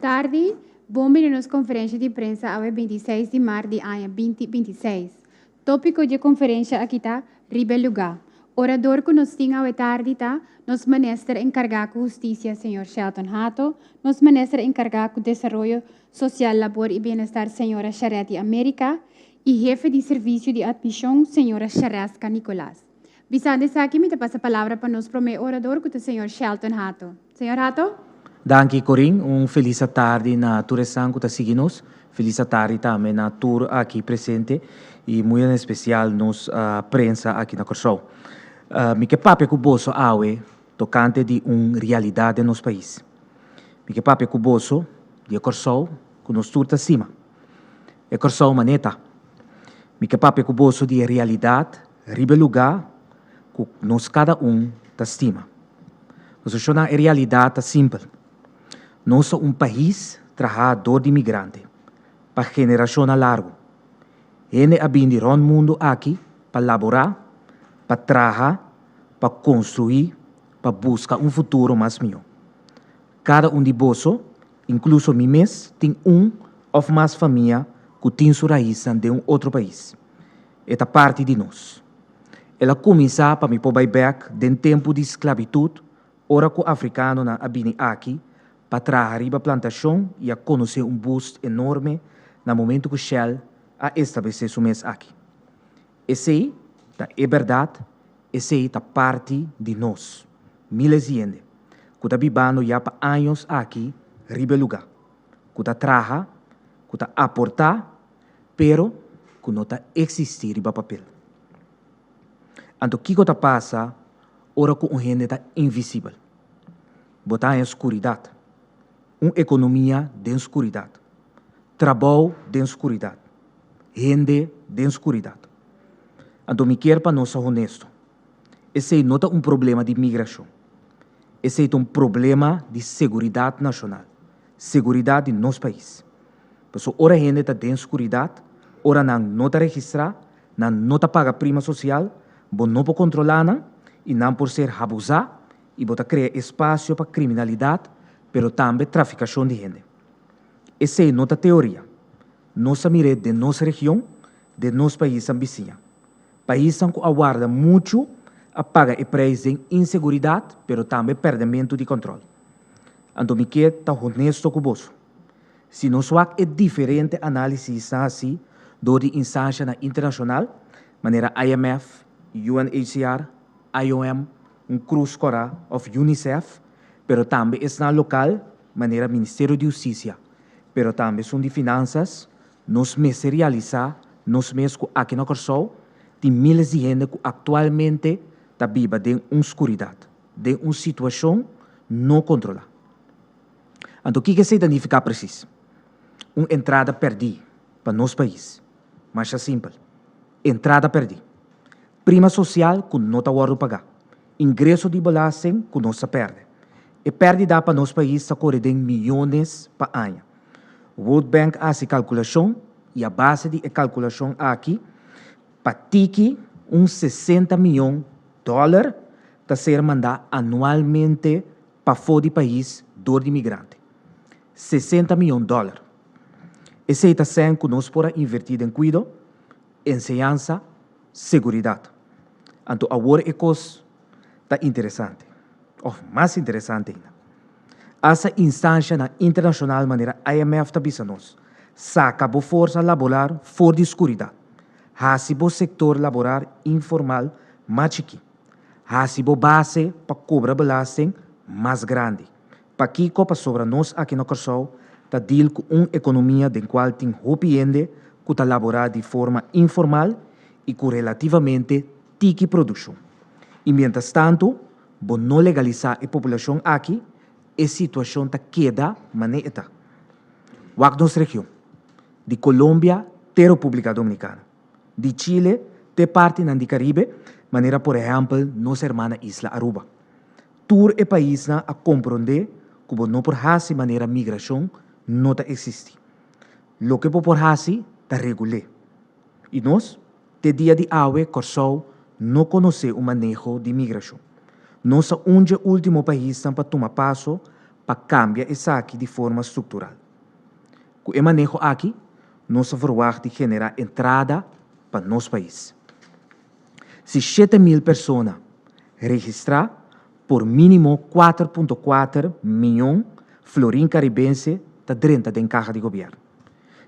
tardi, bon bini na nos konferensia di prensa awe 26 di mart di aña 2026. Tópiko di konferensia aki ta Riba Lugá. Orador ku nos tin awe tardi ta nos minister enkargá ku hustisia, señor Shelton Hato, nos minister enkargá ku desaroyo sosial, labor i bienestar, señora Charetti America, i hefe di servisio di atmishon, señora Shareska Nicolas. Bisando esaki, mi ta pasa palabra pa nos promé orador, ku ta señor Shelton Hato. Señor Hato? Danki, Corin. Un felis tardi na tur esnan ku ta sigui nos. Felis tardi tambe na tur aki presente i muy en espesial nos prensa aki na Kòrsou. Mi ke papia ku boso awe tokante di un realidat den nos pais. Mi ke papia ku boso di e Kòrsou ku nos tur ta stima. E Kòrsou maneta. Mi ke papia ku boso di e realidat riba e lugá ku nos kada un ta stima. Nos e realidat ta simpel. Nos ta un pais trahá dor di migrante, pa generashon largu. Hende a bini rònt mundu aki pa laborá, pa traha, pa konstruí, pa buska un futuro mas mihó. Kada un di boso, inkluso mi mes, tin un òf mas famia ku tin su rais den un otro pais. E ta parti di nos. El a kuminsá pa mi por bai bèk den tempu di sklabitut, ora ku afrikanonan a bini aki pa traha riba plantashon i a konosé un boost enorme na momento ku Shell a establesé su mes aki. Esei ta e bèrdat, esei ta parti di nos. Miles di hende ku ta bibando ya pa aña aki riba lugá, ku ta traha, ku ta aportá, pero ku no ta eksistí riba papel. Anto kiko ta pasa ora ku un hende ta invisibel? Bo ta den skuridat. Un ekonomia den skuridat. Trabou den skuridat. Hende den skuridat. Anto mi ke pa nos ta honesto. Esei no ta un problema di migrashon. Esei ta un problema di seguridat nashonal. Seguridat di nos pais. Pasobra ora hende ta den skuridat, ora nan no ta registrá, nan no ta paga prima sosial, bo no por kontrolá nan i nan por ser abusá i bo ta krea espasio pa kriminalidat, pero tambe trafikashon di hende. Esei no ta teoria. Nos a mir'é den nos region, den nos pais bisiña. Pais ku a warda muchu a paga e preis di inseguridat, pero tambe pèrdimentu di kontròl. Anto mi ke ta honesto ku boso. Si nos wak e diferente análisis asina, dor di instansia internashonal, manera IMF, UNHCR, IOM, un Krus Kòrá òf UNICEF, pero tambe esnan lokal, manera Ministerio di Hustisia, pero tambe esun di Finansa, nos mester realisá nos mes ku aki na Kòrsou tin miles di hende ku aktualmente ta biba den un skuridat, den un situashon no kontrolá. Anto, kiko esei ta nifiká presis? Un entrada pèrdí pa nos pais. Mas simpel. Entrada pèrdí. Prima sosial ku no ta wòrdu pagá. Ingreso di belasting ku nos ta pèrdè. E pèrdida pa nos pais ta kore den miónes pa aña. World Bank a hasi kalkulashon i a base di e kalkulashon aki, pa tiki un 60 mion dòler ta ser mandá anualmente pafó di pais dor di migrante. 60 mion dòler. Esei ta sèn ku nos por invertí den kuido, enseñansa, seguridat. Anto awor e kos ta interesante, òf mas interesante ainda. Asta instansianan internashonal manera IMF ta bisa nos, saka bo forsa laboral for di skuridat. Hasi bo sektor laboral informal mas chikí. Hasi bo base pa kobra belasting mas grandi. Pakiko pasobra nos aki na Kòrsou ta deal ku un ekonomia den kual tin hopi hende ku ta laborá di forma informal i ku relativamente tiki produkshon. I mientras tantu, bo no legalisá e populashon aki, e situashon ta keda manera e ta. Wak nos region. Di Colombia te Repúblika Dominikana. Di Chile te partinan di Karibe, manera por ehèmpel nos hermana isla Aruba. Tur e paisnan a komprondé ku bo no por hasi manera migrashon no ta eksistí. Loke bo por hasi ta regul'é. I nos, te dia di awe Kòrsou no konosé un maneho di migrashon. Nos ta un di e último paisnan pa tuma paso. pa kambia esaki di forma struktural. Ku e maneho aki nos ta verwagt di generá entrada pa nos pais. Si 7000 persona registrá, por mínimo 4,4 mion florin karibense ta drenta den kaha di gobièrnu.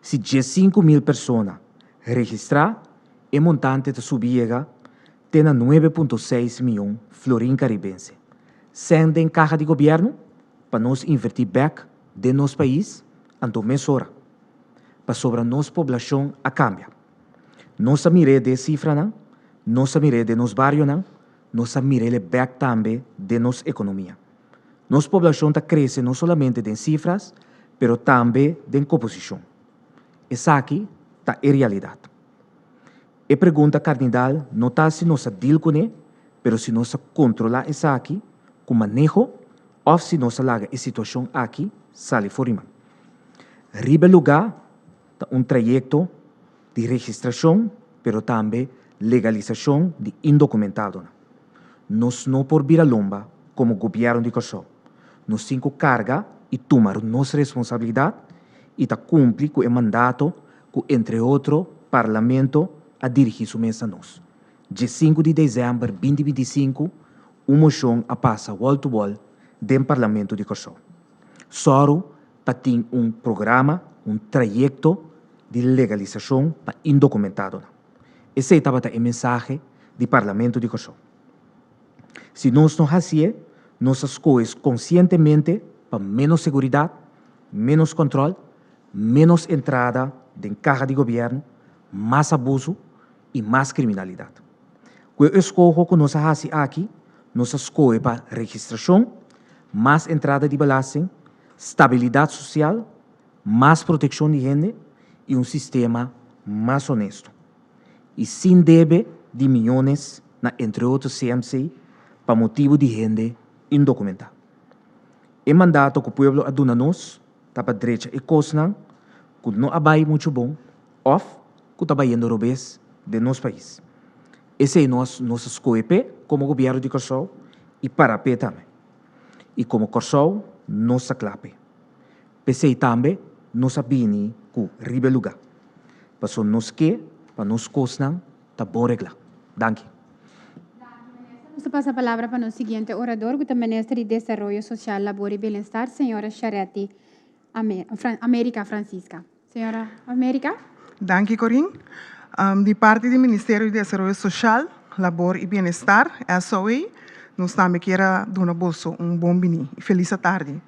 Si 15.000 persona registrá, e montante ta subi yega te na 9,6 mion florin karibense. Sèn den kaha di gobièrnu pa nos invertí bèk den nos pais, anto mesora. Pasobra nos poblashon a kambia. Nos a mir'é den sifranan, nos a mir'é den nos barionan, nos a mir'é bèk tambe den nos ekonomia. Nos poblashon ta krese no solamente den sifras, pero tambe den komposishon. Esaki ta e realidat. E pregunta kardinal no ta si nos a deal kuné, pero si nos a kontrolá esaki ku maneho òf si nos a laga e situashon aki sali for di man. Riba e lugá ta un trayekto di registrashon pero tambe legalisashon di indokumentadonan. Nos no por bira lomba komo gobièrnu di Kòrsou. Nos tin ku karga i tuma nos responsabilidat i ta kumpli ku e mandato ku entre otro Parlamento a dirigí su mes na nos. 15 di desèmber 2025 un moshon a pasa wall to wall den Parlamento di Kòrsou. Sòru pa tin un programa, un trayekto di legalisashon pa indokumentadonan. Esei tabata e mensahe di Parlamento di Kòrsou. Si nos no hasié, nos a skohe konsientemente pa ménos seguridat, ménos kòntròl, ménos entrada den kaha di gobièrnu, mas abusu i mas kriminalidat. Ku e eskoho ku nos a hasi aki, nos a skohe pa registrashon, mas entrada di belasting, stabilidat sosial, mas protekshon di hende i un sistema mas honesto i sin debe di miónes na entre otro CMC pa motibu di hende indokumentá. E mandato ku pueblo a duna nos ta pa drecha e kosnan ku no a bai muchu bon òf ku ta bayendo robes den nos pais. Esei nos nos a skohe p'e komo gobièrnu di Kòrsou i para p'e tambe. I komo Kòrsou nos ta kla p'e. P'esei tambe nos a bini ku riba e lugá. Paso nos ke pa nos kosnan ta bon reglá. Danki. Nos ta pasa palabra pa nos siguiente orador ku ta Minister di Desaroyo Sosial, Labor i Bienestar, señora Charetti America Francisca. Señora America. Danki Corin. Di parti di Ministerio di Desaroyo Sosial, Labor i Bienestar, SOA, nos tambe kier a duna boso un bon bini i felis atardi.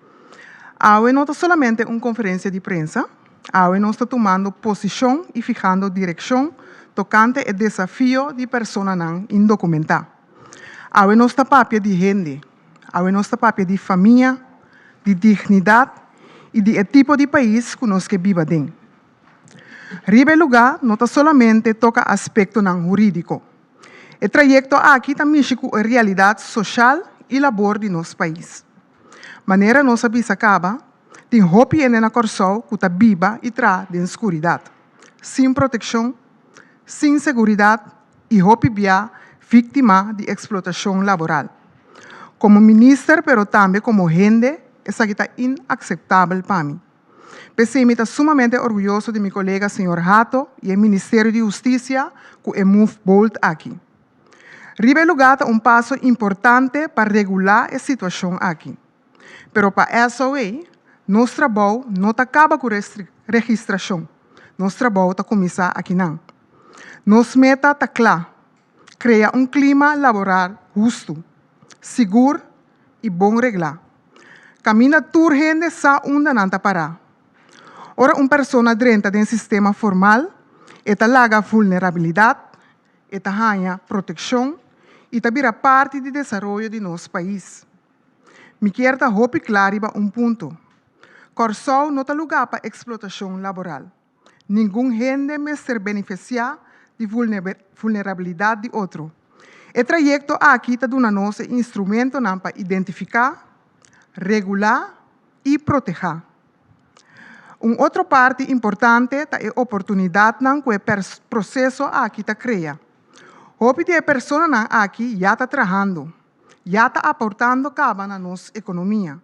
Awe no ta solamente un konferensia di prensa, awe nos ta tumando posishon i fihando direkshon tokante e desafio di personanan indokumentá. Awe nos ta papia di hende, awe nos ta papia di famia, di dignidat i di e tipo di pais ku nos ke biba den. Riba e lugá no ta solamente toka aspektonan hurídiko. E trayekto aki ta mishi ku e realidat soshal i labor di nos pais. Manera nos a bisa kaba, tin hopi hende na Kòrsou ku ta biba i traha den skuridat, sin protekshon, sin seguridat i hopi bia víktima di eksplotashon laboral. Komo minister pero tambe komo hende esaki ta inakseptabel pa mi. P'esei mi ta sumamente orguyoso di mi kolega señor Hato i e Ministerio di Hustisia ku e move bold aki. Riba e lugá ta un paso importante pa regulá e situashon aki. Pero pa SOA, nos trabou no ta kaba ku registrashon, nos trabou ta kuminsá akinan. Nos meta ta kla, krea un klima laboral hustu, sigur i bon reglá, kaminda tur hende sa unda nan ta pará. Ora un persona drenta den sistema formal, e ta laga vulnerabilidat, e ta haña protekshon i ta bira parti di desaroyo di nos pais. Mi kier ta hopi kla riba un punto, Kòrsou no ta lugá pa eksplotashon laboral. Ningun hende mester benefisiá di vulnerabilidat di otro. E trayekto aki ta duna nos e instrumentonan pa identifiká, regulá i protehá. Un otro parti importante ta e oportunidatnan ku e proseso aki ta krea. Hopi di e personanan aki ya ta trahando, ya ta aportando kaba na nos ekonomia.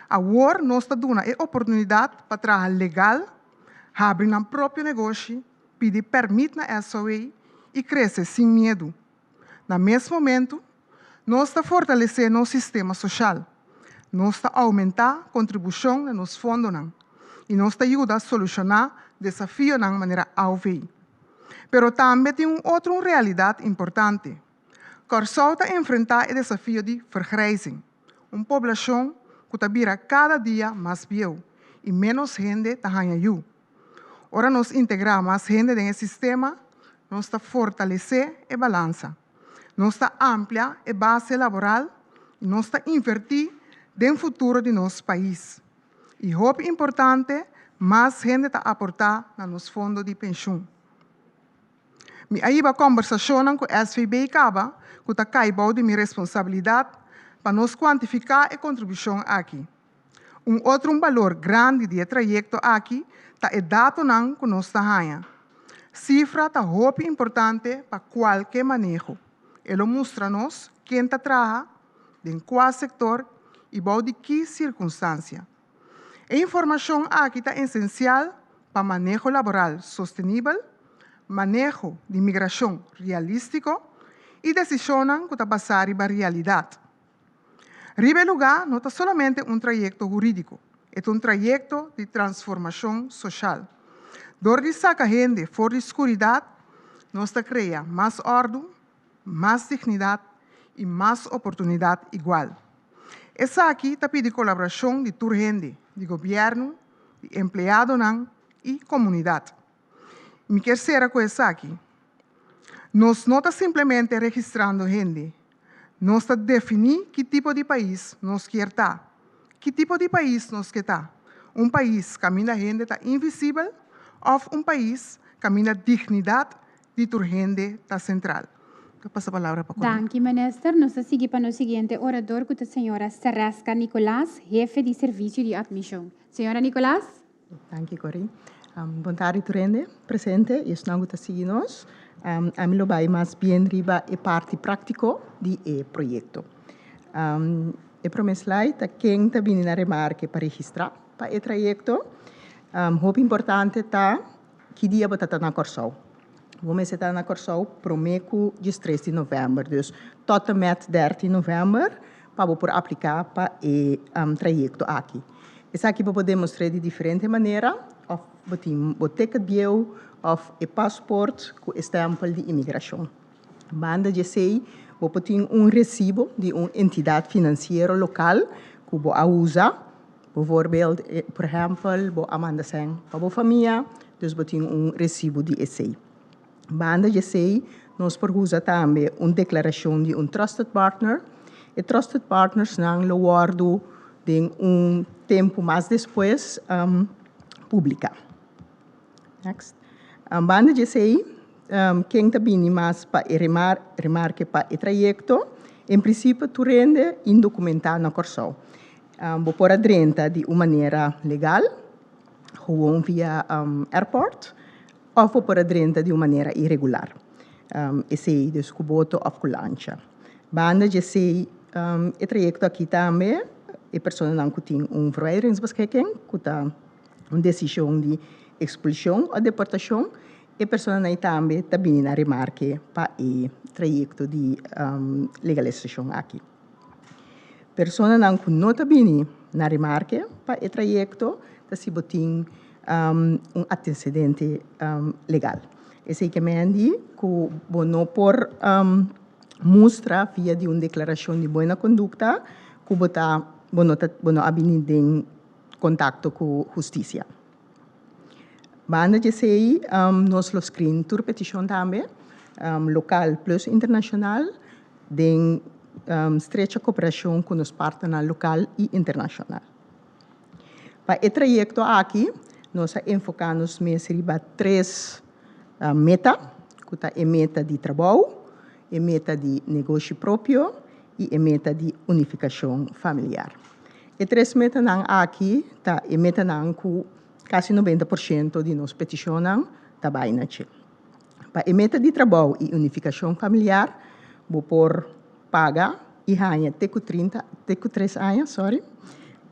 Awor nos ta duna e oportunidat pa traha legal, habri nan propio negoshi, pidi pèrmit na SOA i krese sin miedu. Na mes momento, nos ta fortalesé nos sistema sosial, nos ta oumentá kontribushon na nos fondonan i nos ta yuda solushoná desafionan manera AOV. Pero tambe tin un otro realidat importante. Kòrsou ta enfrentá e desafio di vergrijzing, un poblashon ku ta bira kada dia mas bieu i ménos hende ta haña yu. Ora nos integrá mas hende den e sistema, nos ta fortalesé e balansa, nos ta amplia e base laboral i nos ta invertí den futuro di nos pais. I hopi importante, mas hende ta aportá na nos fondo di penshun. Mi a hiba kòmbersashonnan ku SVB kaba ku ta kai bou di mi responsabilidat pa nos kuantifiká e kontribushon aki. Un otro un balor grandi di e trayekto aki ta e datonan ku nos ta haña. Sifra ta hopi importante pa kualke maneho. E lo mustra nos ken ta traha, den kua sektor i bou di ki sirkunstansia. E informashon aki ta esensial pa maneho laboral sostenibel, maneho di migrashon realístiko i desishonnan ku ta basá riba realidat. Riba e lugá no ta solamente un trayekto hurídiko, e ta un trayekto di transformashon soshal. Dor di saka hende for di skuridat, nos ta krea mas òrdu, mas dignidat i mas oportunidat igual. Esaki ta pidi kolaborashon di tur hende, di gobièrnu, di empleadonan i komunidat. Mi kier sera ku esaki, Nos no ta simplemente registrando hende, nos ta definí ki tipo di pais nos kier ta. Ki tipo di pais nos ke ta? Un pais kaminda hende ta invisibel òf un pais kaminda dignidat di tur hende ta sentral? Ta pasa palabra pa Corina. Danki Minister. Nos ta sigui pa nos siguiente orador ku ta señora Sareska Nicolaas, hefe di Servisio di Atmishon. Señora Nicolaas. Danki Corrie. Bon tardi tur hende presente y esnan cu ta sigui nos. Ami lo bay mas bien riba e parti practico di e proyecto. E prome slide ta ken ta bini na remarke pa registra pa e trayecto. Hopi importante ta ki dia bo ta ta na Corsou. Bo mester ta na Corsou prome cu diestres di november, dus tot en met dertien november pa bo por aplica pa e trayecto aki. Esaki bo por demostra di diferente manera, of bo tin bo ticket bieu of e paspoort cu e stempel di imigracion. Banda di esey bo por tin un recibo di un entidad financiero local cu bo a usa. Bijvoorbeeld, por ehempel, bo a manda sèn pa bo famia, dus bo tin un resibu di esei. Banda di esei, nos por usa tambe un deklarashon di un trusted partner. E trusted partnersnan lo wòrdu den un tempu mas despues publiká. Next. Banda di esei, ken ta bini mas pa e remarke pa e trayekto? En prinsipio tur hende indokumentá na Kòrsou. Bo por a drenta di un manera legal, gewoon via airport, òf bo por a drenta di un manera iregular. Esei dus ku boto òf ku lancha. Banda di esei e trayekto aki tambe e personanan ku tin un verwijderingsbeschikking, ku ta un desishon di ekspulshon òf deportashon, e personanan ei tambe ta bini na remarke pa e trayekto di legalisashon aki. Personanan ku no ta bini na remarke pa e trayekto ta si bo tin un antesedente legal. Esei ke men di ku bo no por mustra via di un deklarashon di buena kondukta ku bo ta bo no ta bo no a bini den kontakto ku hustisia. Banda di esei nos lo screen tur petishon tambe, lokal plus internashonal, den strecha koperashon ku nos partnernan lokal i internashonal. Pa e trayekto aki nos a enfoká nos mes riba tres meta, ku ta e meta di trabou, e meta di negoshi propio i e meta di unifikashon familiar. E tres metanan aki ta e metanan ku kasi 90% di nos petishonnan ta bai na dje. Pa e meta di trabou i unifikashon familiar bo por paga i haña te ku trinta te ku tres aña, sorry.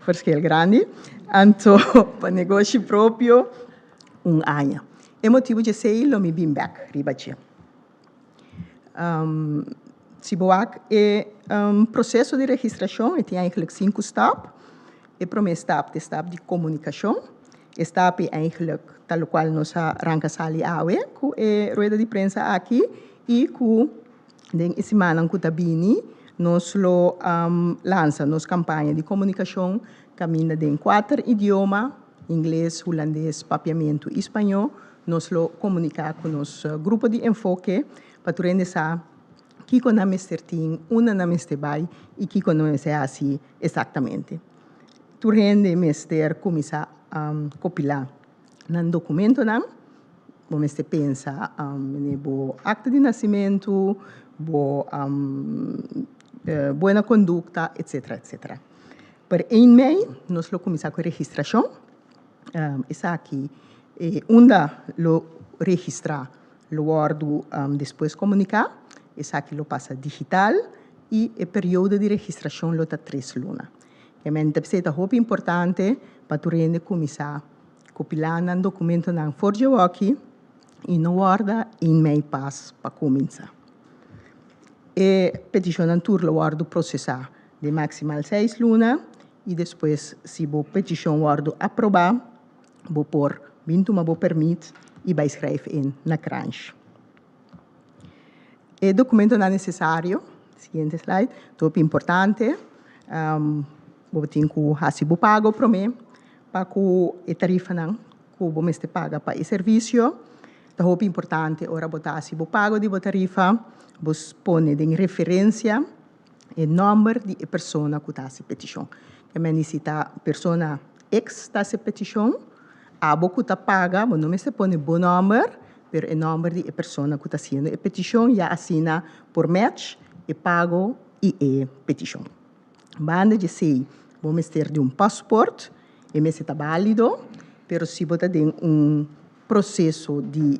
Verschil grandi. Anto pa negoshi propio un aña. E motibu dje esei lo mi bin bek riba dje. Si bo wak e proseso di registrashon e tin eigenlijk sinku stap. E promé stap ta e stap di komunikashon. E stap ei eigenlijk ta lokual nos a ranka sali awe ku e rueda di prensa aki i ku den e simannan ku ta bini nos lo lansa nos kampaña di komunikashon kaminda den kuater idioma, ingles, hulandes, papiamentu i spañó, nos lo komuniká ku nos grupo di enfoke pa tur hende sa kiko nan mester tin, unda nan mester bai i kiko nan mester hasi eksaktamente. Tur hende mester kuminsá kopilá nan dokumentonan. Bo mester pensa den bo akta di nasimentu, bo buena kondukta, etsetera, etsetera. Per ein mei nos lo kuminsá ku e registrashon. Esaki e unda lo registrá lo wòrdu despues komuniká. Esaki lo pasa digital i e periodo di registrashon lo ta tres luna. E men ta bisa e ta hopi importante pa tur hende kuminsá kopilá nan dokumentonan for dje wòki i no wòrda ein mei pas pa kuminsá. E petishonnan tur lo wòrdu prosesá den maksimal seis luna i despues si bo petishon wòrdu aprobá bo por bin tuma bo pèrmit i bai skrijf in na Kranj. E dokumentonan nesesario, siguiente slide, ta hopi importante. Bo tin ku hasi bo pago promé pa ku e tarifanan ku bo mester paga pa e servisio. Ta hopi importante ora bo ta hasi bo pago di bo tarifa, bo pone den referensia e nòmber di e persona ku ta hasi petishon. Ke men di si ta persona X ta hasi petishon, abo ku ta paga bo no mester pone bo nòmber, pero e nòmber di e persona ku ta hasiendo e petishon ya asina por match e pago i e petishon. Banda di esei bo mester di un pasport, e mester ta bálido, pero si bo ta den un proseso di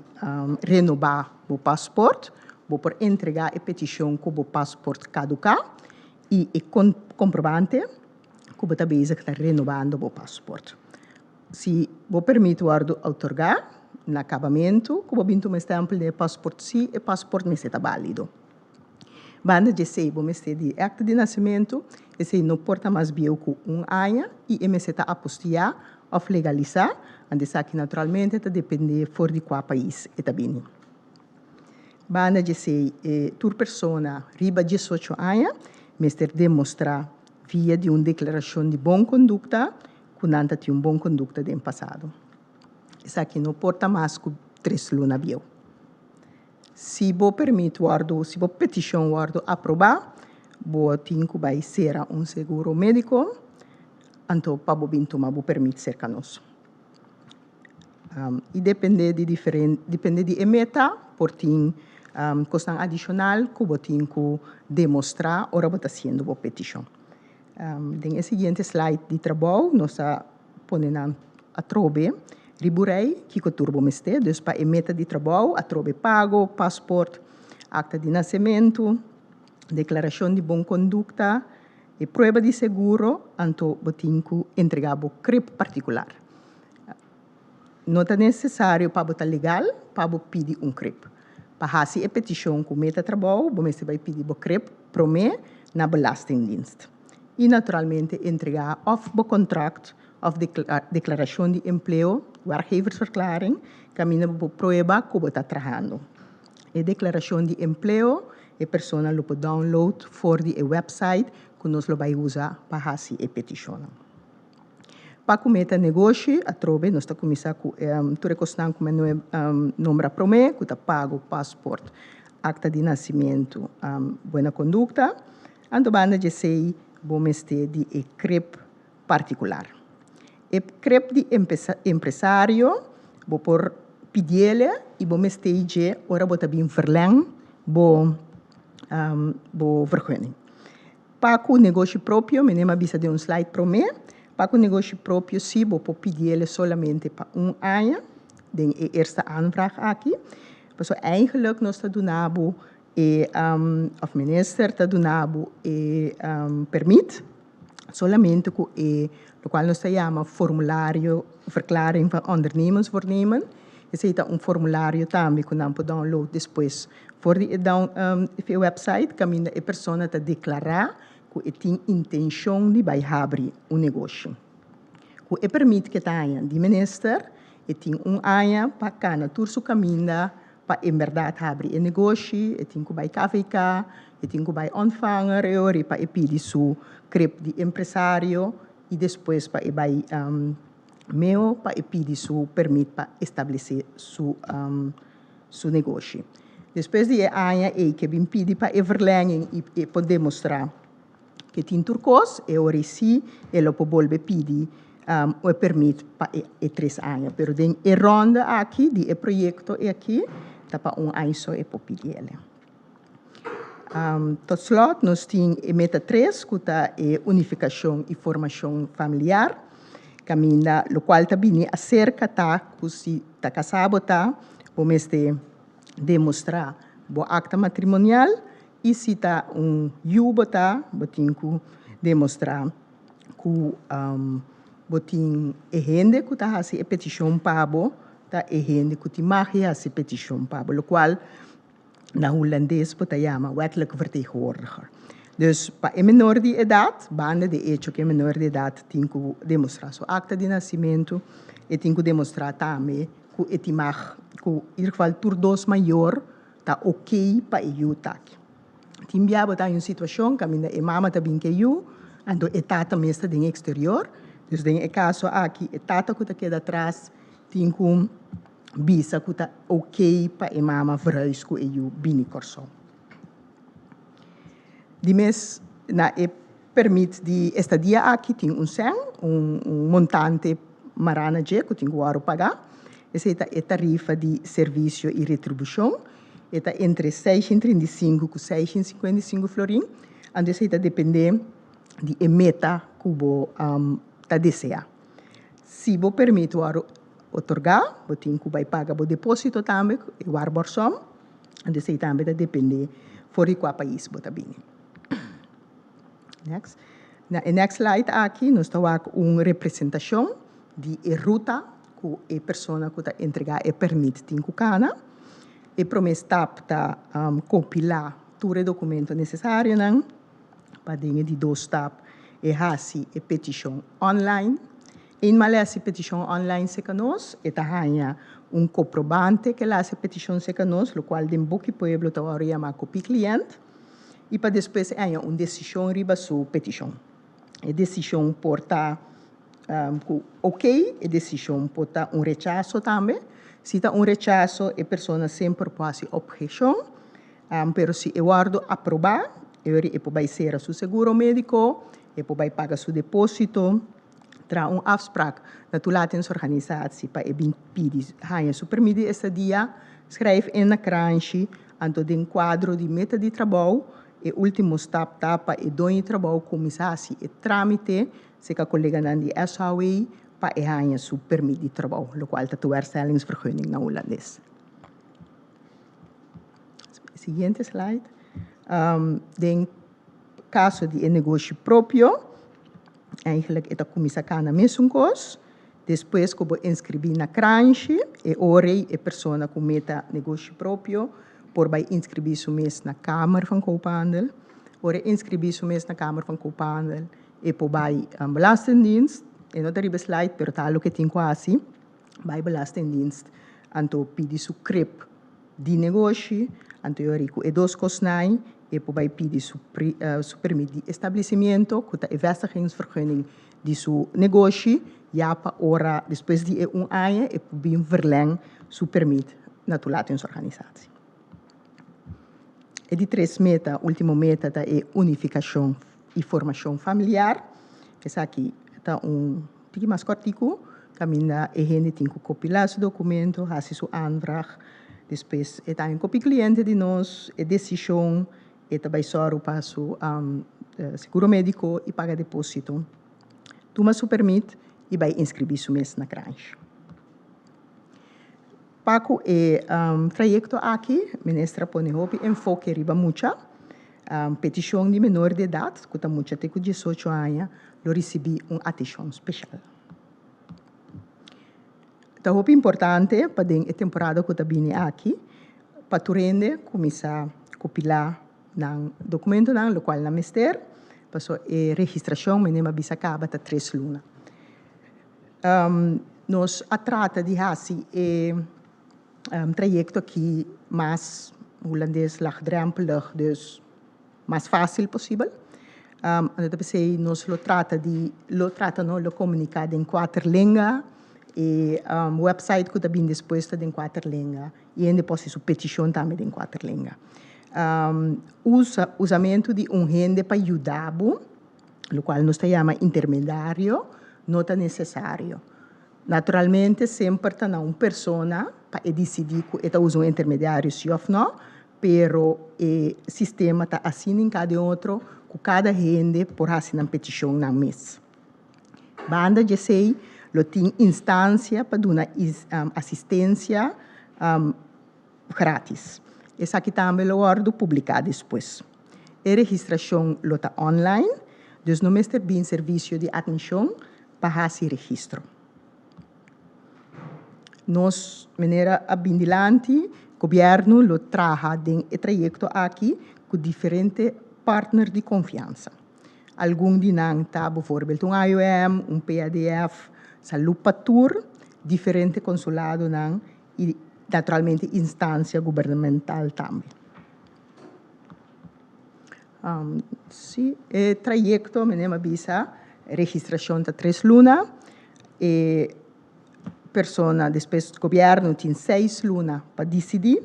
renobá bo pasport, bo por entregá e petishon ku bo pasport kaduká i e komprobante ku bo ta bezig ta renobando bo pasport. Si bo permit wòrdu otorgá na kabamentu ku bo bin tuma e stèmpel den e pasport si e pasport mester ta bálido. Banda di esei bo mester di e akta di nasimentu, esei no por ta mas bieu ku un aña i e mester ta apostillá òf legalisá, anto esaki naturalmente ta dependé for di kua pais e ta bini. Banda di esei e tur persona riba diesocho aña mester demostrá via di un deklarashon di bon kondukta ku nan ta tin un bon kondukta den pasado. Esaki no por ta mas ku tres luna bieu. Si bo permit wòrdu, si bo petishon wòrdu aprobá, bo tin ku bai sera un seguro médiko, anto pa bo bin tuma bo permit serka nos. I dependé di diferen, dependé di e meta, por tin kosnan adishonal ku bo tin ku demostrá ora bo ta hasiendo bo petishon. Den e siguiente slide di trabou nos a pone nan atrobe riba un rei kiko tur bo mester. Dus pa e meta di trabou atrobe pago, pasport, akta di nasementu, deklarashon di bon kondukta, e prueba di seguro, anto bo tin ku entregá bo krip partikular. No ta nesesario pa bo ta legal pa bo pidi un krip. Pa hasi e petishon ku meta trabou bo mester bai pidi bo krip promé na Belastingdienst i naturalmente entregá òf bo kontrakt òf deklarashon di empleo, werkgeversverklaring, kaminda bo por prueba ku bo ta trahando. E deklarashon di empleo e persona lo por download for di e wèpsait ku nos lo bai usa pa hasi e petishonnan. Pa ku meta negoshi, atrobe nos ta kuminsá ku tur e kosnan ku mi a nombra promé, ku ta pago, pasport, akta di nasimentu, buena kondukta. Anto banda di esei bo mester di e krep partikular. E krep di empresario bo por pidiele i bo mester dje ora bo ta bin verlèng bo bo vergunning. Pa ku negoshi propio, mi nem a bisa den un slide promé, pa ku negoshi propio sí bo por pidiele solamente pa un aña den e eerste aanvraag aki. Pasobra eigenlijk nos ta duna bo e, òf minister ta duna bo e permit. Solamente ku e lokual nos ta yama formulario verklaring van ondernemersvoornemen. Esei ta un formulario tambe ku nan por download despues for di e down e website kaminda e persona ta deklará ku e tin intenshon di bai habri un negoshi. Ku e permit ku e ta haña di minister e tin un aña pa kana tur su kaminda pa en bèrdat habri e negoshi, e tin ku bai KVK, e tin ku bai Ontvanger e ora pa e pidi su krep di empresario i despues pa e bai meo pa e pidi su permit pa establesé su su negoshi. Despues di e aña ei ke bin pidi pa e verlenging i e por demostrá ke tin tur kos, e ora ei sí e lo por bolbe pidi e permit pa e tres aña. Pero den e ronda aki di e proyekto aki ta pa un aña so e por pidi el. Tot slot nos tin e meta tres ku ta e unifikashon i formashon familiar, kaminda lokual ta bini aserka ta ku si ta kasá bo ta, bo mester demostrá bo akta matrimonial i si ta un yu bo ta, bo tin ku demostrá ku bo tin e hende ku ta hasi e petishon pa bo ta e hende ku tin mag di hasi petishon pa bo, lokual Na hulandes bo ta yama wettelijk vertegenwoordiger. Dus pa e menor di edat, banda di echo ku e menor di edat tin ku demostrá su akta di nasimentu, e tin ku demostrá tambe ku e tin mag, ku in ieder geval tur dos mayor ta oké pa e yu ta aki. Tin bia bo ta haña un situashon kaminda e mama ta bin ku e yu, anto e tata mes ta den eksterior. Dus den e kaso aki e tata ku ta keda atras tin ku bisa ku ta ok pa e mama verhuis ku e yu bini Kòrsou. Di mes na e permit di estadia aki tin un sèn, un montante mará na dje ku tin ku wòrdu pagá. Esei ta e tarifa di servisio i retribushon. E ta entre 635 ku 655 florin. Anto esei ta dependé di e meta ku bo ta deseá. Si bo permit wòrdu otorgá, bo tin ku bai paga bo depósito tambe, e waarborgsom, anto esei tambe ta dependé for di kua pais bo ta bini. Next. Na e next slide aki nos ta wak un representashon di e ruta ku e persona ku ta entregá e pèrmit tin ku kana. E promé stap ta kompilá tur e dokumento nesesarionan. Pa den e di dos stap e hasi e petishon online. Eenmaal e hasi petishon online serka nos, e ta haña un koprobante ku el a hasi e petishon serka nos, lokual den boki pueblo ta wòrdu yamá kopie kliènt, i pa despues e haña un desishon riba su petishon. E desishon por ta ku oké, e desishon por ta un rechaso tambe. Si ta un rechaso, e persona semper por hasi opheshon. Pero si e wòrdu aprobá, e ora e por bai sera su seguro médiko, e por bai paga su depósito, traha un afsprak na toelatingsorganisatie pa e bin pidi haña su permit di estadia, skrijf in na kranshi, anto den kuadro di meta di trabou, e último stap ta pa e doño di trabou kuminsá hasi e trámite serka koleganan di SHW pa e haña su permit di trabou, lokual ta toewerstellingsvergunning na hulandes. Siguiente slide. Den kaso di e negoshi propio, eigenlijk e ta kuminsá kana mesun kos. Despues ku bo inskribí na Kranshi, e ora ei e persona ku meta negoshi propio por bai inskribí su mes na Kamer van Koophandel. Ora e inskribí su mes na Kamer van Koophandel, e por bai Belastingdienst. E no ta riba e slide, pero ta loke tin ku hasi. Bai Belastingdienst anto pidi su krep di negoshi, anto e ora ku e dos kosnan e por bai pidi su su permit di establecimiento ku ta e vestigingsvergunning di su negoshi ya pa ora despues di e un aña e por bin verleng su permit na toelatingsorganisatie. E di tres meta, ultimo meta ta e unifikashon i formashon familiar. Esaki ta un tiki mas kòrtiku, kaminda e hende tin ku kopilá su dokumento, hasi su aanvraag. Despues e ta haña kopi kliente di nos, e desishon, e ta bai sòru pa su seguro médiko i paga depósito. Tuma su pèrmit i bai inskribí su mes na Kranshi. Pa ku e trayekto aki, minister a pone hopi enfoke riba mucha. Petishon di menor di edat ku ta mucha te ku 18 aña lo risibí un atenshon speshal. Ta hopi importante pa den e temporada ku ta bini aki pa tur hende kuminsá kopilá nan dokumentonan lokual nan mester pasobra e registrashon mene mi a bisa kaba ta tres luna. Nos a trata di hasi e trayekto aki mas hulandes laagdrempelig dus mas fásil posibel. Anto ta p'esei nos lo trata di lo trata no lo komuniká den kuater lenga e wèpsait ku ta bini despues ta den kuater lenga i hende por hasi su petishon tambe den kuater lenga. Usa usamentu di un hende pa yuda bo lokual nos ta yama intermediario no ta nesesario. Naturalmente semper ta na un persona pa e disidí ku e ta usa un intermediario si òf no, pero e sistema ta asina hinká den otro ku kada hende por hasi nan petishon nan mes. Banda di esei lo tin instansia pa duna asistensia gratis. Esaki tambe lo wòrdu publiká despues. E registrashon lo ta online, dus no mester bin servisio di atmishon pa hasi registro. Nos manera a bin dilanti, gobièrnu lo traha den e trayekto aki ku diferente partner di konfiansa. Algun di nan ta bijvoorbeeld un IOM, un PADF, Salú pa Tur, diferente konsuladonan i naturalmente instansia gubernamental tambe. Sí, e trayekto mene mi a bisa registrashon ta tres luna, e persona despues gobièrnu tin seis luna pa disidí,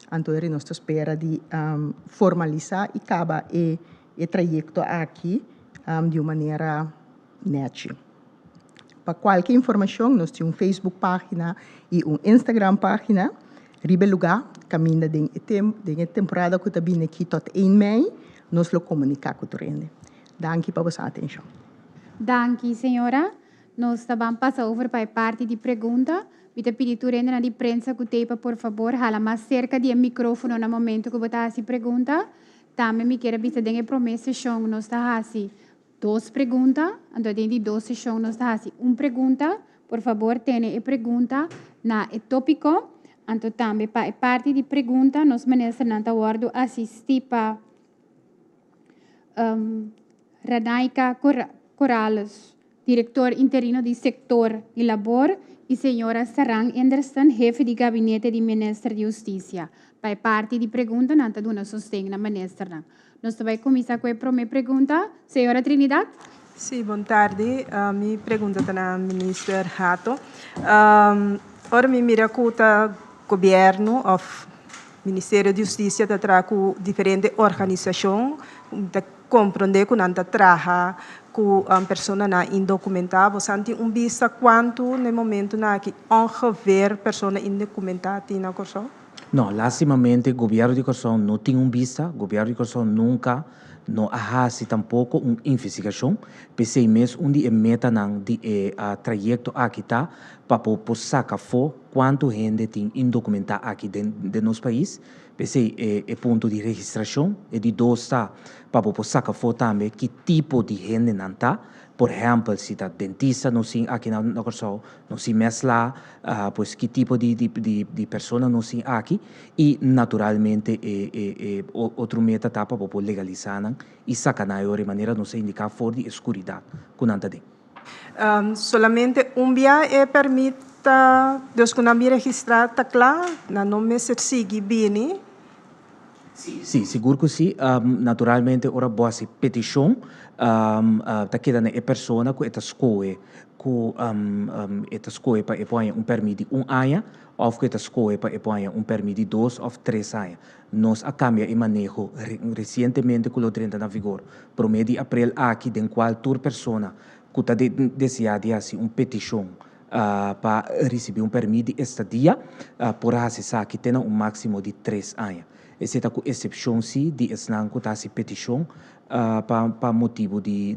anto eri nos ta spera di formalisá i kaba e trayekto aki di un manera nèchi. Pa kualke informashon nos tin un Facebook página i un Instagram página riba e lugá kaminda den e den e temporada ku ta bini aki tot 1 mei nos lo komuniká ku tur hende. Danki pa boso atenshon. Danki señora. Nos ta ban pasa over pa e parti di pregunta. Mi ta pidi tur hendenan di prensa ku tei pa por fabor hala mas serka di e mikrofono na momento ku bo ta hasi pregunta. Tambe mi kier a bisa den e prome seshon nos ta hasi dos pregunta, anto den di dos seshon nos ta hasi un pregunta. Por fabor tene e pregunta na e topiko. Anto tambe pa e parti di pregunta nos ministernan ta wòrdu asistí pa Ranaika Corrales, direktor interino di sektor di labor, i señora Saran Enderson, hefe di gabinete di minister di hustisia. Pa e parti di pregunta nan ta duna sosten na ministernan. Nos ta bai kuminsá ku e promé pregunta. Señora Trinidad. Sí, bon tardi. Mi pregunta ta na Minister Hato. Ora mi mira ku ta gobièrnu òf Ministerio di Hustisia ta traha ku diferente organisashon, mi ta komprondé ku nan ta traha ku personanan indokumentá. Bosan tin un bista kuantu na e momentunan aki ongeveer persona indokumentá tin na Kòrsou? No, lastimamente Gobierno di Kòrsou no tin un bista, Gobierno di Kòrsou nunka no a hasi tampoko un investigashon, p'esei mes un di e metanan di e trayekto aki ta pa bo por saka afó kuantu hende tin indokumentá aki den den nos pais, p'esei e e punto di registrashon, e di dos ta pa bo por saka afó tambe ki tipo di hendenan ta, por ehèmpel si ta dentista nos tin aki na na Kòrsou, nos tin mèslá, pues ki tipo di di di di persona nos tin aki i naturalmente e e e otro meta ta pa bo por legalisá nan i saka nan e ora e manera nos a indiká for di e skuridat ku nan ta den. Solamente un bia e pèrmit ta, dus ku nan bin registrá ta kla, nan no mester sigui bini. Sí, sí, sigur ku sí. Naturalmente ora bo hasi petishon ta keda na e persona ku e ta skohe ku e ta skohe pa e por haña un pèrmit di un aña òf ku e ta skohe pa e por haña un pèrmit di dos òf tres aña. Nos a kambia e maneho resientemente ku lo drenta na vigor promé di aprel aki den kual tur persona ku ta deseá di hasi un petishon pa risibí un pèrmit di estadia por hasi esaki te na un máksimo di tres aña. Esei ta ku esepshon sí di esnan ku ta hasi petishon pa motibu di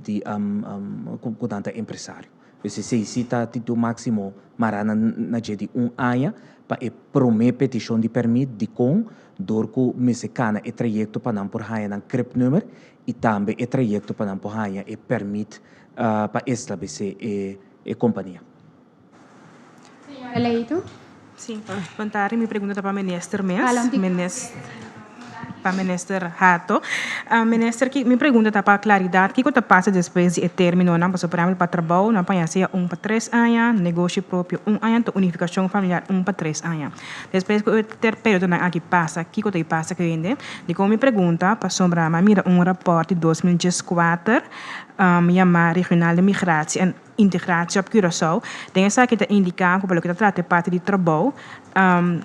ku nan ta empresario. Pues esei si ta titu máksimo mará na na dje di un aña pa e promé petishon di pèrmit dikon dor ku mester kana e trayekto pa nan por haña nan cribnummer i tambe e trayekto pa nan por haña e pèrmit pa establesé e e kompania. Señora Leito. Sí, bon tardi. Mi pregunta ta pa minister mes. Pa minister Hato. Minister, mi pregunta ta pa claridad. Kico ta pasa despues di e terminonan? Pasobra, por ehempel, pa trabou nan paña sea un pa tres aña, negoshi propio un aña, anto unificacion familiar un pa tres aña. Despues cu e periodonan aki pasa, kico ta pasa cu hende? Dicon mi pregunta? Pasobra mi a mira un rapport di 2014 yama Regionale Migratie en Integratie op Curaçao. Den esaki ta indiká ku pa loke ta trata e parti di trabou,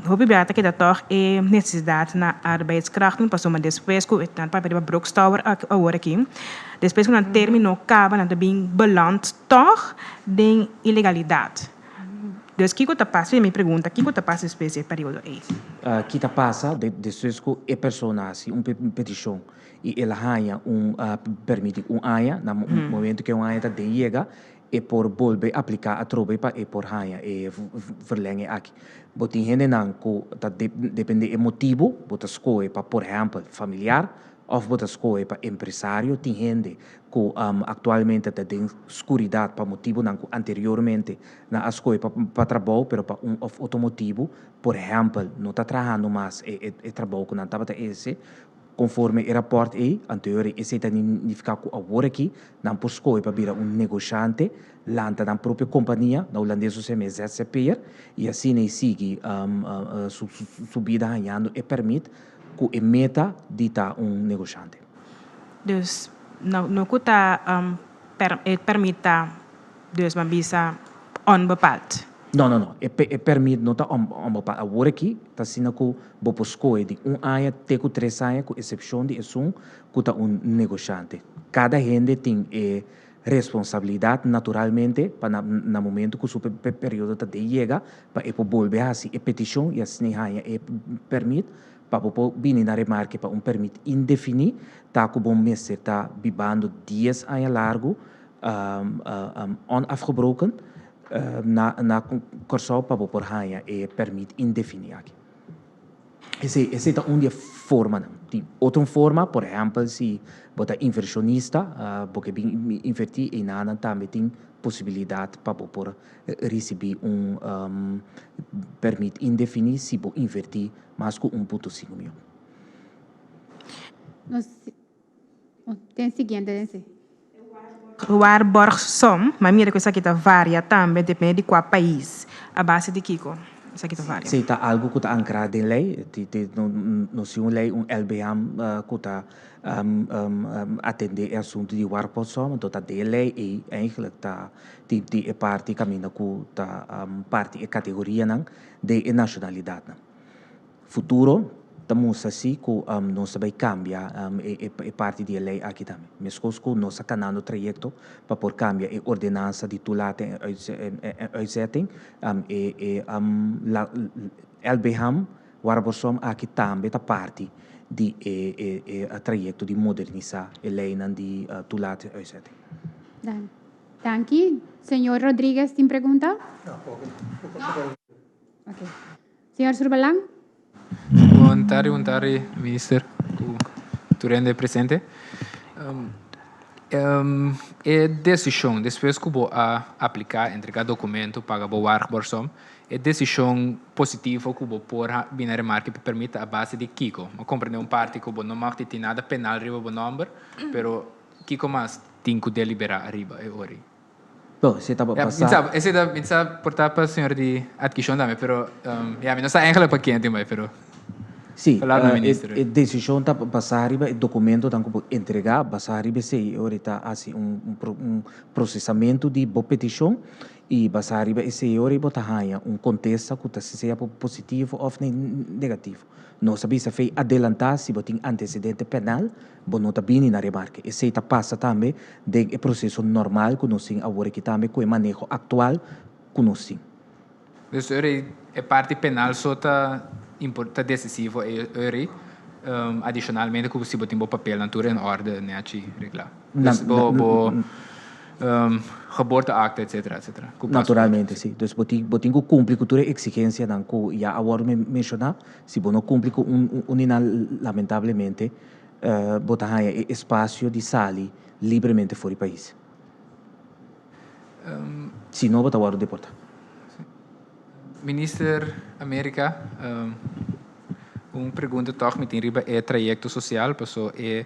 hopi bia ta keda tòg e nesesidat na arbeidskrachten pasobra despues ku nan papia riba Brooks Tower awor aki, despues ku nan término kaba nan ta bin beland tòg den ilegalidat. Dus kiko ta pasa? Mi pregunta, kiko ta pasa despues di e periodo ei? Ki ta pasa despues ku e persona hasi un petishon i el a haña un permit di un aña, na momento ku e un aña ta den yega, e por bolbe apliká atrobe pa e por haña e verlenging aki. Bo tin hendenan ku ta depende e motibu, bo ta skohe pa por ehèmpel familiar òf bo ta skohe pa empresario, tin hende ku aktualmente ta den skuridat pa motibunan ku anteriormente nan a skohe pa trabou pero pa un òf otro motibu, por ehèmpel no ta trahando mas e trabou ku nan tabata eherse, Konforme e rapòrt ei, anterior esei ta nifiká ku awor aki nan por skohe pa bira un negoshante, lanta nan propio kompania, na hulandes nos yama e ZZP'er, i asina ei sigui su bida hañando e pèrmit ku e meta di ta un negoshante. Dus no ku ta e pèrmit ta dus ban bisa onbepaald. No, no, no. E e permit no ta onbepaald. Awor aki ta asina ku bo por skohe di un aña te ku tres aña ku esepshon di esun ku ta un negoshante. Kada hende tin e responsabilidat naturalmente pa na na momento ku su periodo ta den yega pa e por bolbe hasi e petishon i asina e haña e permit pa bo por bini na remarke pa un permit indefiní ta ku bo mester ta bibando dies aña largu onafgebroken na na Kòrsou pa bo por haña e pèrmit indefiní aki. Esei esei ta un di e formanan. Tin otro forma, por ehèmpel si bo ta invershonista, bo ke bin invertí einanan tambe tin posibilidat pa bo por risibí un pèrmit indefiní si bo invertí mas ku un punto sinku mion. Nos Den siguiente den si. Waarborgsom, ma mira ku esaki ta varia tambe depende di kua pais. A base di kiko esaki ta varia? Si ta algu ku ta ankrá den lei, nos tin un lei, un LBHAM ku ta atendé e asuntu di waarborgsom, anto ta den e lei ei eigenlijk ta tin e parti kaminda ku ta parti e kategorianan den e nashonalidatnan. Futuro ta mustra si ku nos ta bai kambia e parti di e lei aki tambe. Meskos ku nos ta kanando trayekto pa por kambia e ordenansa di toelating en uitzetting, e LBHAM, Waarborgsom aki tambe ta parti di e trayekto di modernisá e leinan di toelating en uitzetting. Danki. Señor Rodriguez tin pregunta? Ok. Señor Surbalan. Bon tardi, bon tardi minister ku tur hende presente. E desishon despues ku bo a apliká, entrega dokumento, paga bo waarborgsom, e desishon positivo ku bo por bini a remarke pa permit ta a base di kiko? Mi a komprende un parti ku bo no mag di tin nada penal riba bo nòmber, pero kiko mas tin ku deliberá ariba e ora ei? Bo, esei ta pasá. Esei ta, mi sa por ta pa señor di Adkishon tambe, pero ya, mi no sa eigenlijk pa ken tin bai, pero Sí, e desishon ta basá riba e dokumentonan ku bo entregá, basá riba esei e ora ta hasi un prosesamentu di bo petishon i basá riba esei e ora bo ta haña un kontesta ku ta sea positivo òf negativo. Nos a bisa fei adelantá si bo tin antesedente penal, bo no ta bini na remarke. Esei ta pasa tambe den e proseso normal ku nos tin awor aki tambe ku e maneho aktual ku nos tin. Dus ora e parti penal so ta ta desisivo e ora adishonalmente ku si bo tin bo papelnan tur en orde nechi reglá. Dus bo bo. Geboorteakte etcetera etcetera. Ku paspoort. Naturalmente si. Dus bo tin bo tin ku kumpli ku tur e eksigensianan ku ya a wòrdu menshoná. Si bo no kumpli ku un un di nan lamentablemente bo ta haña e espasio di sali libremente for di pais. Si no bo ta wòrdu deportá. Minister America, un pregunta tòg mi tin riba e trayekto sosial paso e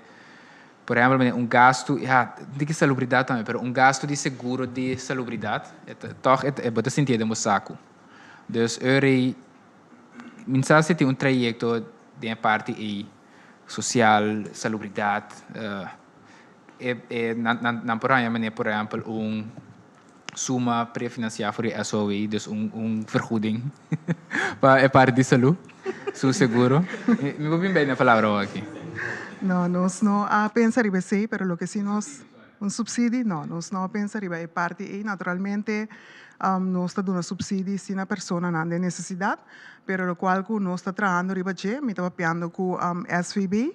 Por ehempel manera un gastu, ya, di ki salubridat tambe, pero un gastu di seguro di salubridat, e ta tòg e e bo ta sintié den bo saku. Dus ora ei, mi no sa si tin un trayekto den e parti ei, sosial, salubridat, e e nan nan nan por haña manera por ehempel un suma prefinansiá for di SOW, dus un un vergoeding pa e parti di salú, su seguro. Mi por bin bei na e palabra awor aki. No, nos no a pensa riba esei, pero loke si nos, un subsidi? No, nos no a pensa riba e parti ei. Naturalmente nos ta duna subsidi si na personanan den nesesidat, pero lokual ku nos ta trahando riba dje, mi ta papiando ku SVB,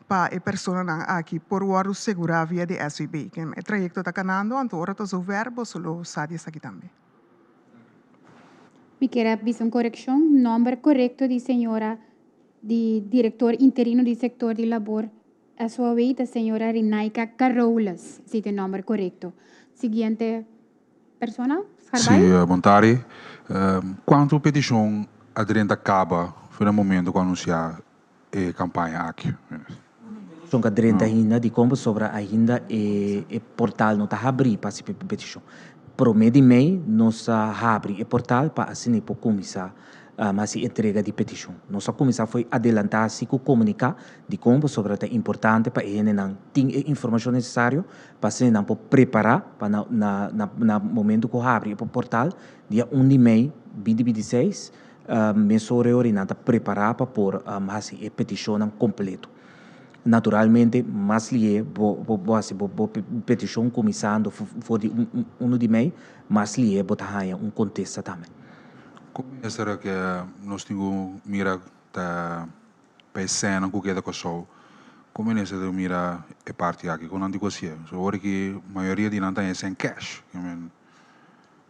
pa e personanan aki por wòrdu segurá via di SVB. E trayekto ta kanando, anto ora ta zover boso lo sa di esaki tambe. Mi kier a bisa un korekshon. Nòmber korekto di señora di direktor interino di sektor di labor SOAW ta señora Rinaica Carolus. Esei ta e nòmber korekto. Siguiente persona, Scharbaai. Sí, bon tardi. Kuantu petishon a drenta kaba for e momento ku anunsiá e kampaña aki. Son ka drenta ainda dikon pasobra ainda e e portal no ta habrí pa hasi petishon. Promé di mei nos a habri e portal pa asina e por kuminsá hasi entrega di petishon. Nos a kuminsá fo'i adelantá si ku komuniká dikon pasobra ta importante pa e hendenan tin e informashon nesesario pa asina nan por prepará pa na na na momento ku habri e portal dia un di mei binti 26 Mesora e ora nan ta prepará pa por hasi e petishonnan kompleto. Naturalmente, mas lié bo bo hasi bo bo petishon kuminsando for di unu di mei, mas lié bo ta haña un kontesta tambe. Kon minister ke nos tin ku mira ta pa e sèna ku keda Kòrsou? Kon minister ta mira e parti aki? Kon nan tin ku hasié? So ora ki mayoria di nan ta haña sèn kèsh.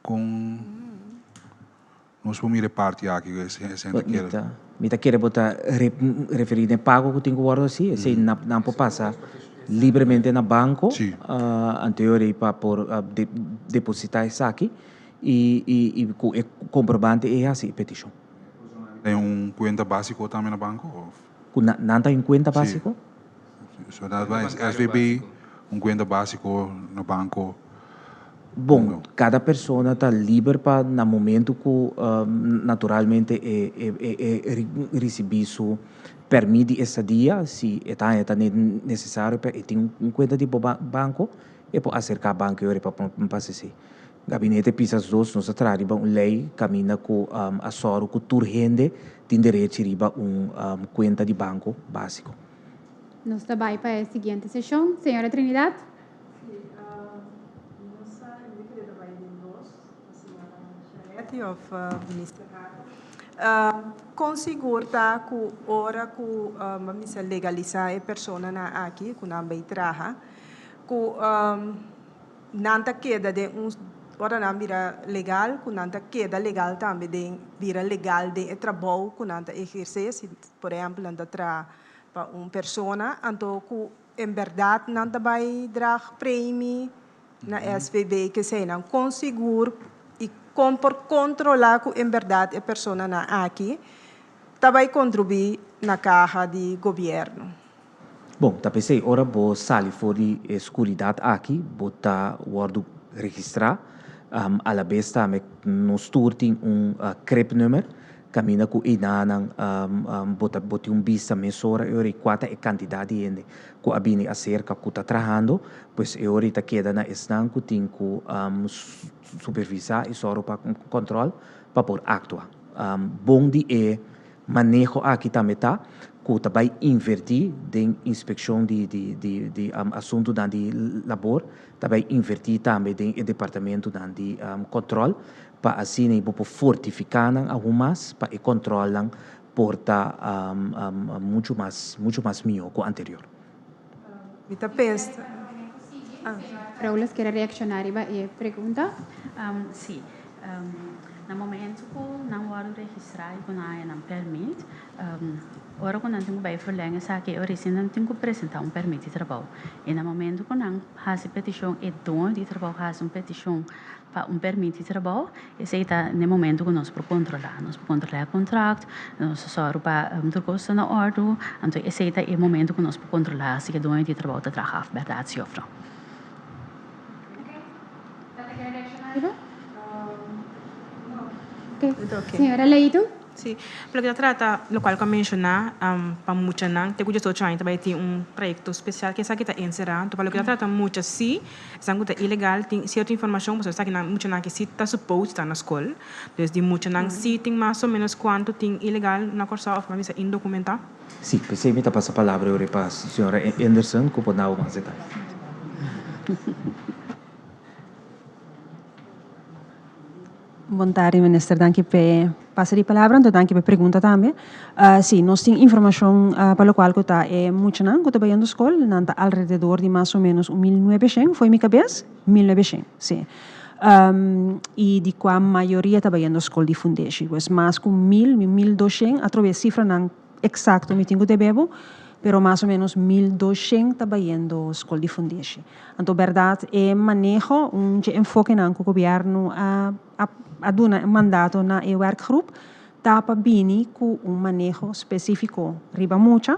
Kon. Nos por mira e parti aki ku e hende Mi kere. ta mi ta kere bo ta referí na e pago ku tin ku wòrdu hasi, esei nan por pasa libremente na banko Sí. anterior ei pa por depositá esaki i i i ku e komprobante ei hasi e petishon. Tin un kuenta básiko tambe na banko òf? Ku nan ta un kuenta básiko? So dat bai SVB un kuenta básiko na banko. Bon, kada persona ta liber pa na momento ku naturalmente e e risibí su pèrmit di estadia, si e ta haña ta nesesario pa e tin un kuenta di bo banko, e por aserká banko e ora pa pasa esei. Gabinete Pisas dos nos a traha riba un lei kaminda ku a sòru ku tur hende tin derechi riba un kuenta di banko básiko. Nos ta bai pa e siguiente seshon. Señora Trinidad. Sí, no sa mi kere ta bai den dos, señora Charetti of Minister Hato. Kon sigur ta ku ora ku bo mester legalisá e personanan aki ku nan bai traha, ku nan ta keda den un, ora nan bira legal, ku nan ta keda legal tambe den, bira legal den e trabou ku nan ta ehersé, si por ehèmpel nan ta traha pa un persona, anto ku en bèrdat nan ta bai drag premi na SVB keseinan. Kon sigur i kon por kontrolá ku en bèrdat e personanan aki ta bai kontribuí na kaha di gobièrnu? Bon, ta p'esei ora bo sali for di e skuridat aki, bo ta wòrdu registrá. Alabes tambe nos tur tin un cribnummer Kaminda ku einanan bo ta bo tin un bista mesora e ora i kua ta e kantidat di hende ku a bini aserka ku ta trahando, pues e ora i ta keda na esnan ku tin ku supervisá i sòru pa kòntròl pa por aktua. Bon di e maneho aki tambe ta ku ta bai invertí den inspekshon di di di di asuntunan di labor, ta bai invertí tambe den e departamentunan di kòntròl Pa asina bo por fortifiká nan aun mas pa e kòntròlnan por ta muchu mas muchu mas mihó ku anterior. Mi ta pensa. Rowles kier a reakshoná riba e pregunta? Sí. Na momento ku nan wòrdu registrá i ku nan haña nan pèrmit, ora ku nan tin ku bai verlèng esaki, e ora nan tin ku presentá un pèrmit di trabou. I na momento ku nan hasi petishon, e doño di trabou hasi un petishon pa un pèrmit di trabou, esei ta na e momento ku nos por kontrolá. Nos por kontrolá e kontrakt, nos ta sòru pa tur kos ta na òrdu, anto esei ta e momento ku nos por kontrolá si e doño di trabou ta traha af bèrdat si òf no. Señora Leito. Sí, pa loke ta trata lokual ku a menshoná pa muchanan te ku diesocho aña ta bai tin un trayekto spesial ku esaki ta enserá. Anto pa loke ta trata mucha sí, esnan ku ta ilegal tin sierto informashon pasobra esakinan muchanan aki sí ta supos ta na skol. Dus di muchanan sí tin mas o ménos kuantu tin ilegal na Kòrsou òf mas bisa indokumentá. Sí, p'esei mi ta pasa palabra ora pa señora Anderson ku por dabo mas detaye. Bon tardi minister, danki p'e pasa di palabra, anto danki p'e pregunta tambe. Si, nos tin informashon pa lokual ku ta e muchanan ku ta bayendo skol, nan ta alrededor di mas o menos un 1900, fo'i mi kabes, 1900, si. I di kua mayoria ta bayendo skol di fundeshi, pues mas ku mil, 1200, atrobe e sifranan Eksakto mi tin ku debe bo, pero mas o menos 1200 ta bayendo skol di fundeshi. Anto bèrdat e maneho, un dje enfokenan ku gobièrnu a a duna e mandato na e wèrkgroep ta pa bini ku un maneho spesífiko riba mucha.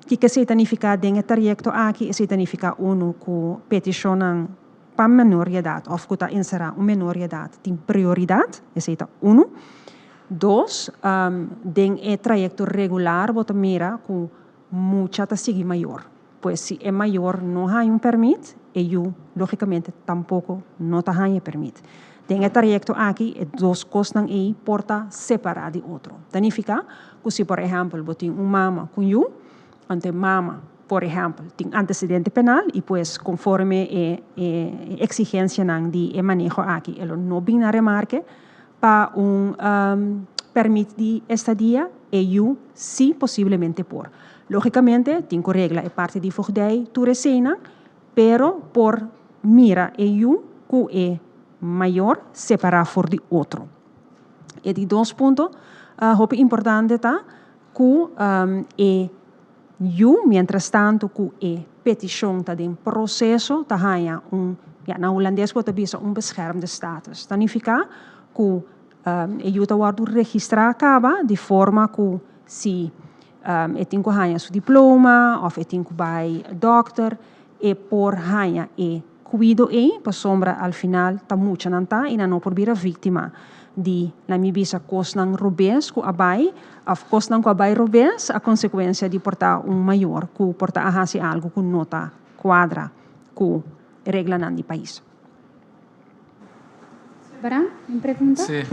Kiko esei ta nifiká den e trayekto aki? Esei ta nifiká unu ku petishonnan pa menor di edat òf ku ta enserá un menor di edat tin prioridat, esei ta unu. Dos, den e trayekto regular bo ta mira ku mucha ta sigui mayor. Pues si e mayor no haña un pèrmit, e yu lógikamente tampoko no ta haña e pèrmit. Den e trayekto aki e dos kosnan ei por ta separá di otro. Ta nifiká ku si por ehèmpel bo tin un mama ku un yu, anto e mama por ehèmpel tin antesedente penal i pues konforme e e eksigensianan di e maneho aki e lo no bin na remarke, Pa un pèrmit di estadia e yu sí posiblemente por. Lógikamente tin ku regla e parti di voogdij tur eseinan, pero por mira e yu ku e mayor separá for di otro. E di dos punto hopi importante ta ku e yu mientrastantu ku e petishon ta den proseso ta haña un, ya na hulandes bo ta bisa un beschermde status. Ta nifiká ku e yu ta wòrdu registrá kaba di forma ku si e tin ku haña su diploma òf e tin ku bai dòkter e por haña e kuido ei pasobra al final ta muchanan ta i nan no por bira víktima di na mi bisa kosnan robes ku a bai òf kosnan ku a bai robes a konsekuensia di por ta un mayor ku por ta a hasi algu ku no ta kuadra ku reglanan di pais. Bram, un pregunta? Sí.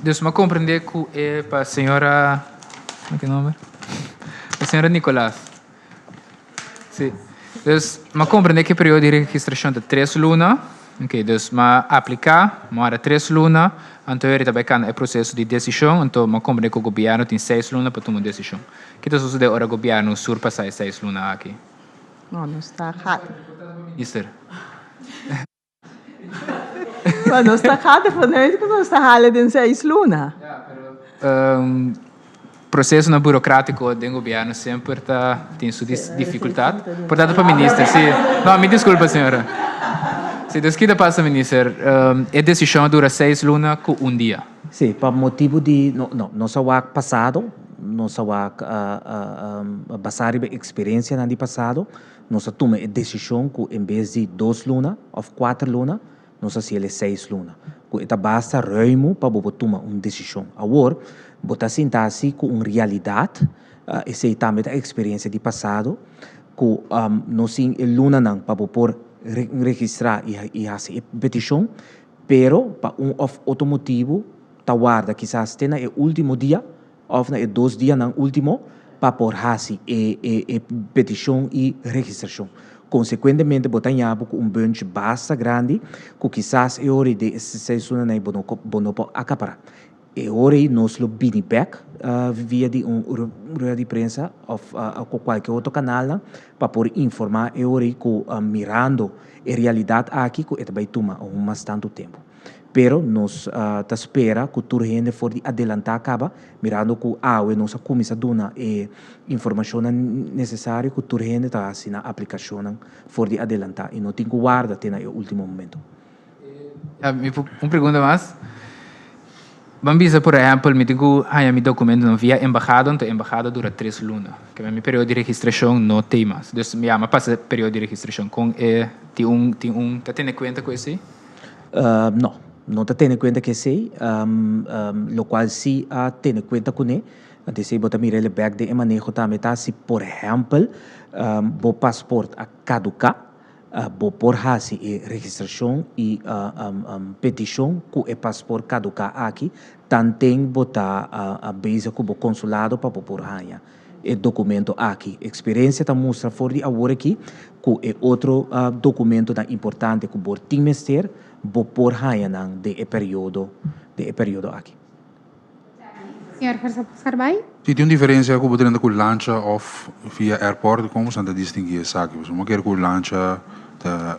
Dus mi a komprendé ku e pa señora, ki nomber? Pa señora Nicolas. Sí. Dus mi a komprendé ku e periodo di registrashon ta tres luna. Oké, dus mi a apliká, mi a wara tres luna, anto e ta bai kana e proseso di desishon, anto mi a komprendé ku gobièrnu tin seis luna pa tuma un desishon. Ki ta sosodé ora gobièrnu surpasá e seis luna aki? No, nos ta gaat. Minister. Maar nos ta gaat ervan uit ku nos ta hala den seis luna. Ja, pero procesonan burocratico den gobierno semper ta tin su dificultad. Por tanto pa minister, si. No, mi disculpa señora. Si, dus ki ta pasa minister? E decision a dura seis luna cu un dia. Si, pa motibu di, no, no, nos a wak pasado, nos a wak basá riba experiencianan di pasado, Nos a tuma e desishon ku en bes di dos luna òf kuater luna, nos a hasiel e seis luna. Ku e ta basta ruimu pa bo por tuma un desishon. Awor, bo ta sinta hasi ku un realidat, esei tambe ta eksperensia di pasado, ku nos tin e lunanan pa bo por registrá i hasi e petishon, pero pa un òf otro motibu ta warda kisas te na e último dia òf na e dos dianan último pa por hasi e e petishon i registrashon. Konsekuentemente bo ta haña bo ku un bunch basta grandi ku kisas e ora di e seis lunanan ei bo no bo no por akapará. E ora ei nos lo bini bek via di un rueda di prensa of ku kualke otro kanalnan pa por informá e ora ei ku mirando e realidat aki ku e ta bai tuma aun mas tantu tempu. Pero nos ta spera ku tur hende for di adelantá kaba mirando ku awe nos a kuminsá duna e informashonnan nesesario ku tur hende ta hasi nan aplikashonnan for di adelantá i no tin ku warda te na e último momento. Mi por un pregunta mas? Ban bisa por ehèmpel mi tin ku haña mi dokumentonan via embahada, anto embahada dura tres luna. Keme mi periodo di registrashon no t'ei mas. Dus mi a pasa periodo di registrashon. Kon e tin un tin un ta tene kuenta ku esei? No, no ta tene kuenta ku esei. Lokual si a tene kuenta kuné, anto esei bo ta mira el bèk den e maneho tambe ta si por ehèmpel bo pasport a kaduká, Bo por hasi e registrashon i petishon ku e pasport kaduká aki tanten bo ta bezig ku bo konsulado pa bo por haña e dokumento aki. Eksperensia ta mustra for di awor aki ku e otro dokumentonan importante ku bo tin mester bo por haña nan den e periodo den e periodo aki. Señor Scarbay. Si tin un diferencia cu bo drenta cu lancha of via airport, como boso ta distingui esaki? Pasobra bo kere cu lancha ta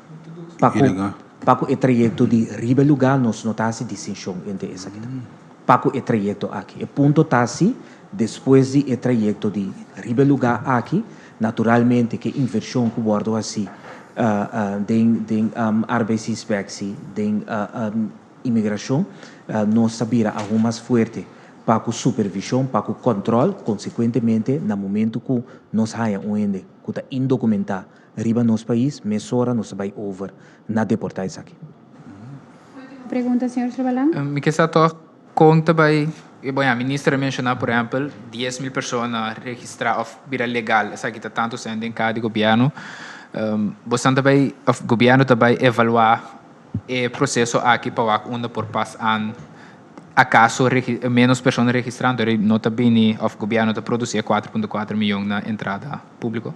ilegal. Pa cu e trayecto di riba e lugar nos no ta haci distincion entre esakinan. Pa cu e trayecto aki. E punto ta si despues di e trayecto di riba e lugar aki, naturalmente cu e inversion cu wordo haci den den arbeidsinspectie, den Imigrashon, nos ta bira aun mas fuerte pa ku supervishon, pa ku kòntròl, konsekuentemente na momentu ku nos haña un hende ku ta indokumentá riba nos pais, mesora nos ta bai over na deportá esaki. Ultimo pregunta, señor Srebalan. Mi ke sa tòg kon ta bai, bon ya, minister a menshoná por ehèmpel 10,000 persona registrá òf bira legal, esaki ta tantu sèn den kaha di gobièrnu. Bosan ta bai òf gobièrnu ta bai evaluá E proceso aki pa wak unda por pas an acaso menos persona registra anto no ta bini of gobierno ta produci e 4.4 miyon na entrada publico?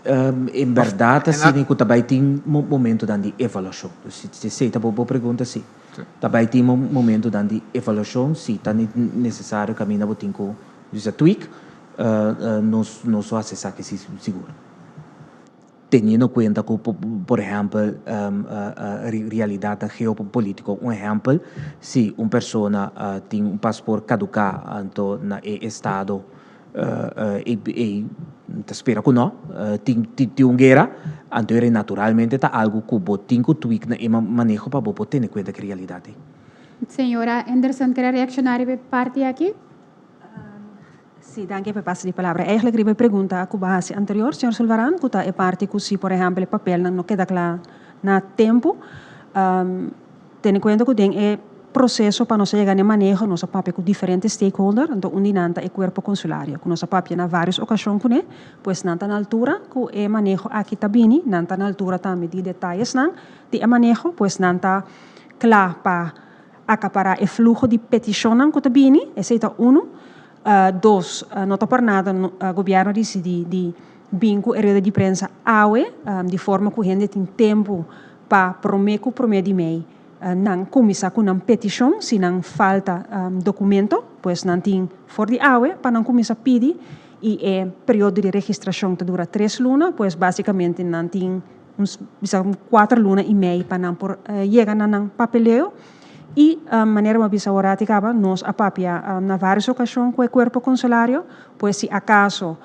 En berdad asina cu ta bay tin momentonan di evaluacion. Si esey ta bo pregunta si. Ta bay tin momentonan di evaluacion si ta necesario caminda bo tin cu usa tweak nos lo haci esaki si sigur. Teniendo kuenta ku por ehèmpel realidatnan geopolítiko. Un ehèmpel, si un persona tin un pasport kaduká anto na e estado ei ta spera ku no tin un guera, anto eri naturalmente ta algu ku bo tin ku tweak na e maneho pa bo por tene kuenta ku e realidat ei. Señora Henderson kere reakshoná riba e parti aki? Sí, danki pa e pase di palabra. Eigenlijk riba e pregunta ku bo a hasi anterior, señor Sulvaran, ku ta e parti ku si por ehèmpel e papelnan no keda kla na tempu, tene kuenta ku den e proseso pa nos a yega na e maneho nos a papia ku diferente stakeholder, anto un di nan ta e kuerpo konsulario ku nos a papia na vários okashon kuné, pues nan ta na altura ku e maneho aki ta bini, nan ta na altura tambe di detayesnan di e maneho, pues nan ta kla pa akapará e fluho di petishonnan ku ta bini, esei ta unu. Dos, no ta por nada gobièrnu a disidí di bin ku e rueda di prensa awe, di forma ku hende tin tempu pa promé ku promé di mei nan kuminsá ku nan petishon si nan falta dokumento, pues nan tin for di awe pa nan kuminsá pidi i e periodo di registrashon ta dura tres luna, pues básikamente nan tin un bisa un kuater luna i mei pa nan por yega na nan papeleo. I manera bo a bisa ora ti kaba, nos a papia na vários okashon ku e kuerpo konsulario, pues si akaso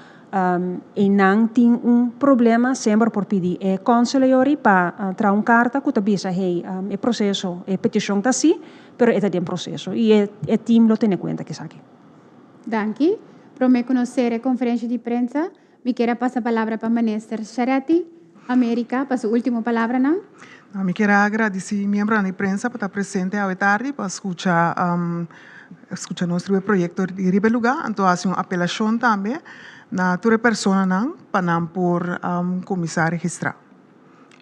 einan tin un problema semper por pidi e kònsel ayori pa traha un karta ku ta bisa hey e proseso, e petishon ta así, pero e ta den proseso i e tim lo tene kuenta ku esaki. Danki. Promé ku nos sera e konferensha di prensa, Mi kier a pasa palabra pa Minister Charetti America pa su ultimo palabranan. Mi kier a gradisí miembronan di prensa pa ta presente awe tardi pa skucha skucha nos riba e proyekto di riba e lugá. Anto hasi un apelashon tambe na tur e personanan pa nan por kuminsá registrá.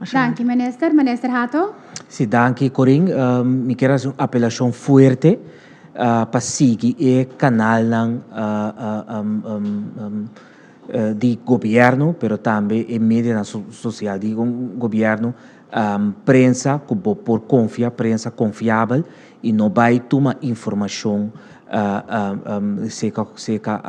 Danki Minister. Minister Hato. Sí, danki Corin. Mi kier hasi un apelashon fuerte pa sigui e kanalnan di gobièrnu, pero tambe e medianan sosial di gobièrnu, prensa ku bo por konfia, prensa konfiabel. i no bai tuma informashon seka seka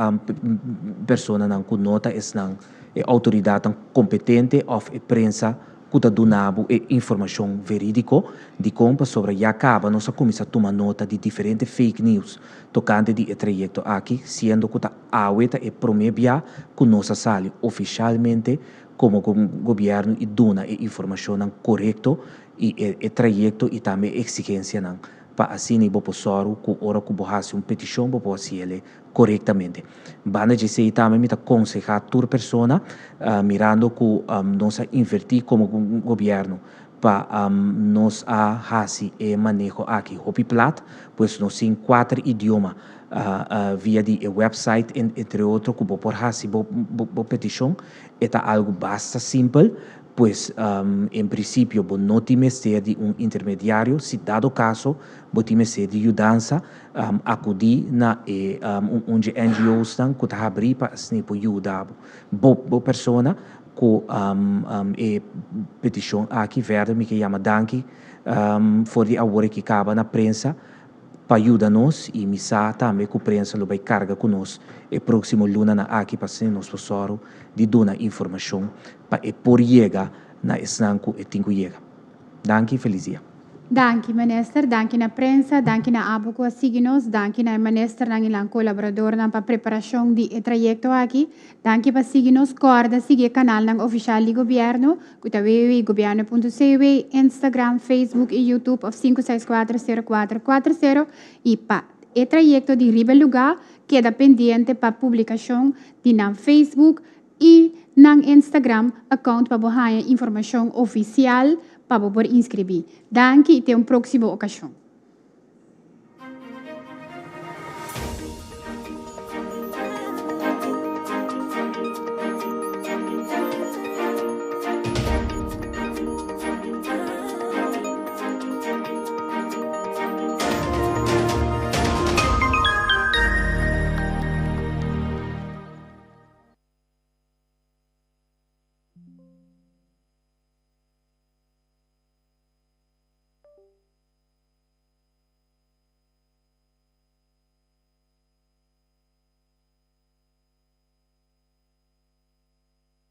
personanan ku no ta esnan e outoridatnan kompetente òf e prensa ku ta duna bo e informashon verídiko. Dikon? Pasobra ya kaba nos a kuminsá tuma nota di diferente fake news tokante di e trayekto aki, siendo ku ta awe ta e promé bia ku nos a sali ofishalmente komo gobièrnu i duna e informashonnan korekto i e trayekto i tambe e eksigensianan pa asina i bo por sòru ku ora ku bo hasi un petishon bo por hasi el'e korektamente. Banda dje esei tambe mi ta konsehá tur persona mirando ku nos a invertí komo gobièrnu pa nos a hasi e maneho aki hopi plat, pues nos tin kuater idioma via di e website entre otro ku bo por hasi bo petishon. E ta algu basta simpel, pues en prinsipio bo no tin mester di un intermediario, si dado kaso bo tin mester di yudansa akudí na e un dje NGO's-nan ku ta habrí pa asina por yuda bo bo persona ku e petishon aki. Verder mi ke yama danki for di awor e ke kaba na prensa pa yuda nos i mi sa tambe ku prensa lo bai karga ku nos e próksimo lunanan aki pa asina nos por sòru di duna informashon pa e por yega na esnan ku e tin ku yega. Danki i felis dia. Danki Minister, danki na prensa, danki na abo ku a sigui nos, danki na e ministernan i nan kolaboradornan pa preparashon di e trayekto aki. Danki pa sigui nos, kòrda sigui e kanalnan ofishal di gobièrnu ku ta www.gobierno.cw, Instagram, Facebook i YouTube òf 5640440 i pa e trayekto di riba e lugá keda pendiente pa publikashon di nan Facebook i nan Instagram account pa bo haña informashon ofisial pa bo por inskribí. Danki i te un próksimo okashon.